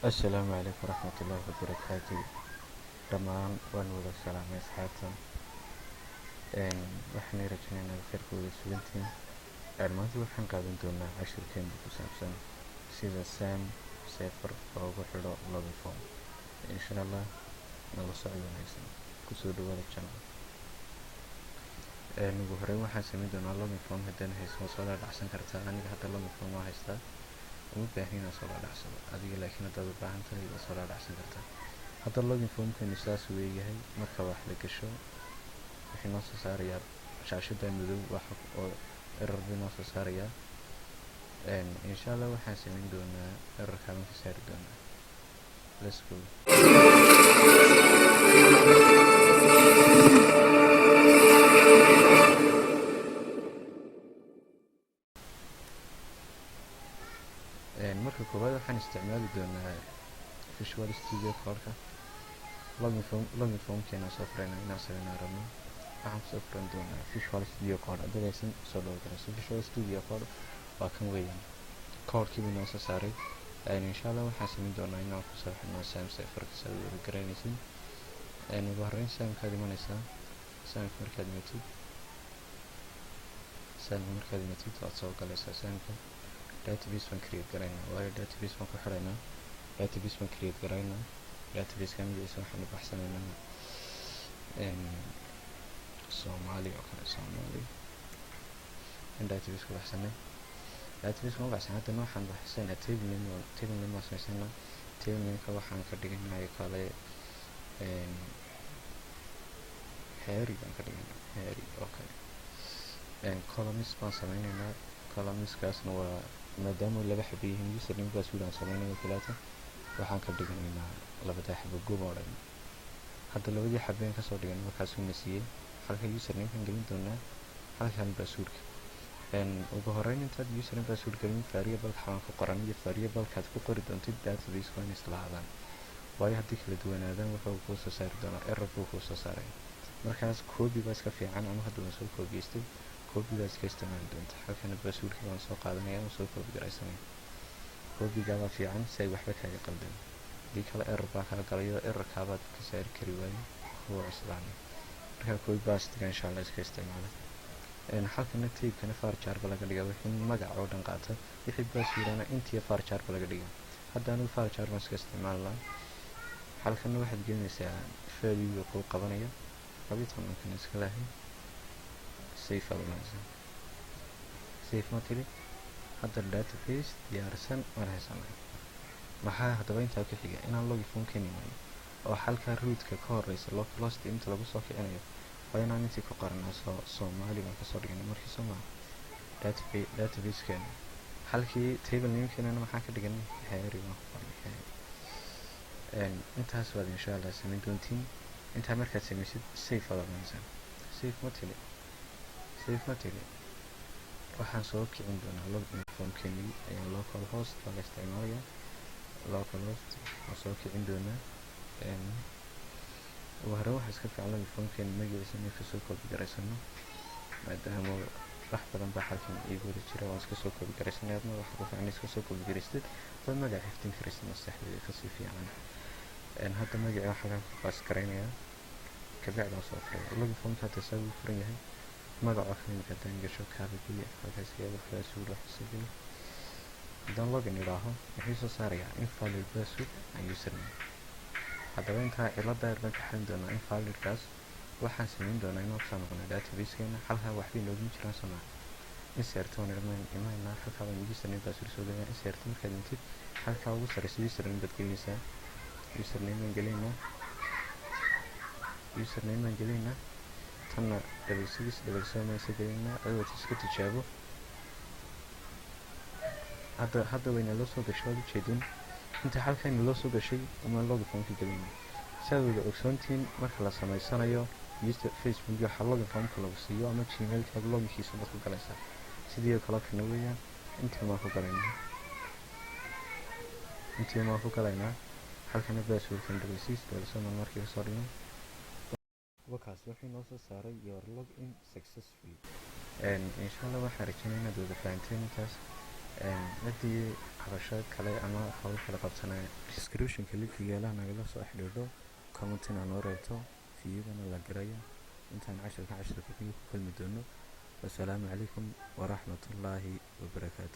Assalaamu calaykum waraxmatullaahi wabarakaatu. Dhammaan waan wada salaamay asxaabta. Waxaan rajaynaynaa inaad khayrka wada sugantihiin. Maanta waxaan qaadan doonaa cashirkeena ku saabsan sida XAMPP server loogu xidho login form. Insha Allah nala socod wanaagsan. Kusoo dhawaada channel. Ugu horreyn waxaan samayn doonaa login form. Haddaan haysan, waa soo dhacsan kartaa. Aniga hadda login form waa haystaa, uma baahni inaan soo dhaadhacsado adiga, laakiin haddaad u baahan tahay waa soo dhaadhacsan kartaa. Hadda login formkani saas uu eegyahay. Marka wax la gasho, wuxuu noo soo saarayaa shaashada madow, wax oo error buu noo soo saarayaa. Insha Allah waxaan samayn doonaa errorka baan ka saari doonaa. Let's go. Marka koowaad waxaan isticmaali doonaa Visual Studio Code-ka. Login formkeena soo furayna inaan sameynaa rabno. Waxaan kusoo furan doonaa Visual Studio Code. Haddaad haysan, soo dhawo karayso. Visual Studio Code waa kan weeyaan. Codekii buu noo soo saaray. Insha Allah waxaan samayn doonaa inaan kusoo xidhno XAMPP serverka, si aad wada garanaysid. Ugu horreyn XAMPP-kaad imanaysaa. XAMPP-ka markaad imatid, waad soo galaysaa XAMPP-ka. Database baan create garaynaa, waayo database baan ku xidhaynaa. Database baan create garaynaa. Database-ka magaciisa waxaan u baxsanaynaa Soomaali oo kale. Soomaali in database ku baxsanay, database ma baxsan. Haddana waxaan baxsanaynaa table name. Table name baan samaysanaa. Table name-ka waxaan ka dhiganay kale Harry baan ka dhiganaa, Harry oo kale. Columns baan sameynaynaa. Columnskaasna waa maadaama laba xabo yihiin, username password aan sameynayo kaleeta, waxaan ka dhiganaynaa labadaa xabo gob oo dhan. Hadda labadii xabeen kasoo dhigan markaasuu na siiyey. Halka usernamekan gelin doonaa, halkan passwordka. Ugu horeyn, intaad username password gelin, variableka xalaan ku qoran iyo variablekaad ku qori doontid database waa inay isla ahaadaan, waayo haddii kala duwanaadaan wuxuu kuu soo saari doonaa error buu kuu soo saaray. Markaas copy baa iska fiican, ama hadda waan soo copyeystay, copy baa iska isticmaali doonta. Halkana passwordkii waan soo qaadanaya, waan soo copy garaysanaya. Copygaa fiican si ay waxba kaaga qaldan. Haddii kale error baa kaa galayo, errorkaabaad ka saari kari waayo, kuwa cuslaanay. Markaa copy paste-ga insha Allah iska isticmaala. Halkana typekana varchar ba laga dhigaa, wixii magac oo dhan qaata. Wixii passwordana intiya varchar ba laga dhigaa. Hadda anigu varchar baan iska isticmaali lahaa. Halkana waxaad gelinaysaa value kuu qabanaya, 12kan iska lahay. Save aad oranaysaa. Save ma tiri? Hadda database diyaarsan waan haysanaa. Maxaa haddaba intaa ku xiga? Inaan login form keeni maayo oo halka rootka ka horeysa localhost inta lagu soo kicinayo waa inaan intii ku qoranaa. Soo Soomaali baan kasoo dhiganay markii, soo maa databasekeena. Halkii table namekeenana maxaan ka dhiganay? Harry baan ku qornay, Harry. Intaas waad insha Allah samayn doontiin. Intaa markaad samaysid, save aad oranaysaa. Save ma tiri? Save ma tiri? Waxaan soo kicin doonaa login formkeenii ayaan. Localhost baa la isticmaalayaa. Localhost waan soo kicin doonaa. Ugu horreyn waxaa iska fiican login formkeena magaciisa inaan kasoo copy garaysano, maadaama wax badan baa halkan iigu wada jira. Waan iska soo copy garaysanay. Adna waxa ku fiican iska soo copy garaystid. Dad magaca xifdin karaysid maskaxdayda kasii fiican. Hadda magacii waxaa halkan ku paste garaynayaa, kabacdi waan soo furaya login formka. Hadda saa wuu furan yahay. Magaca kale imika haddaan gasho, kaaba geliya halkaas yaalo password wax soo geli. Haddaan login idhaaho, muxuu soo saarayaa? Invalid password and username. Haddaba intaa cilada yar baan ka xalin doonaa. Invalidkaas waxaan samayn doonaa inaan kusoo noqono databasekeena. Halkaa waxbay nooguma jiraan, soo maa? Insert waan imaynaa. Halkaa baan username password soo gelinaa. Insert markaad intid, halkaa ugu sarreysa username baad gelinaysaa. Username baan gelinaynaa, username baan gelinaynaa. Tanna 6677 baan iska gelinaynaa. Adigoo iska tijaabo. Hadda wayna loo soo gashay, waad ujeedin. Inta halkan loo soo gashay uma login formka gelinay. Si aad wada ogsoontihiin, marka la samaysanayo user Facebook, waxaa login formka lagu siiyo ama Gmailkaaga loginkiisa baad ku galaysaa. Sidii oo kale kana weeyaan. Intii baan ku galaynaa, intii baan ku galaynaa. Halkana passwordkan 6677 markii kasoo dhignay, wakaas wuxuu noo soo saaray "Your login successfully". Insha Allah waxaan rajeynaya inaad wada fahanteen intaas. Ciddii Cabasho kale ama hawl kale qabtana, descriptionka linkigeelaha nagala soo xidhiidho, commentina noo reebto, videogana la garaya. Intaan cashirka ku kulmi doono, wasalaamu calaykum waraxmatullaahi wabarakaatu.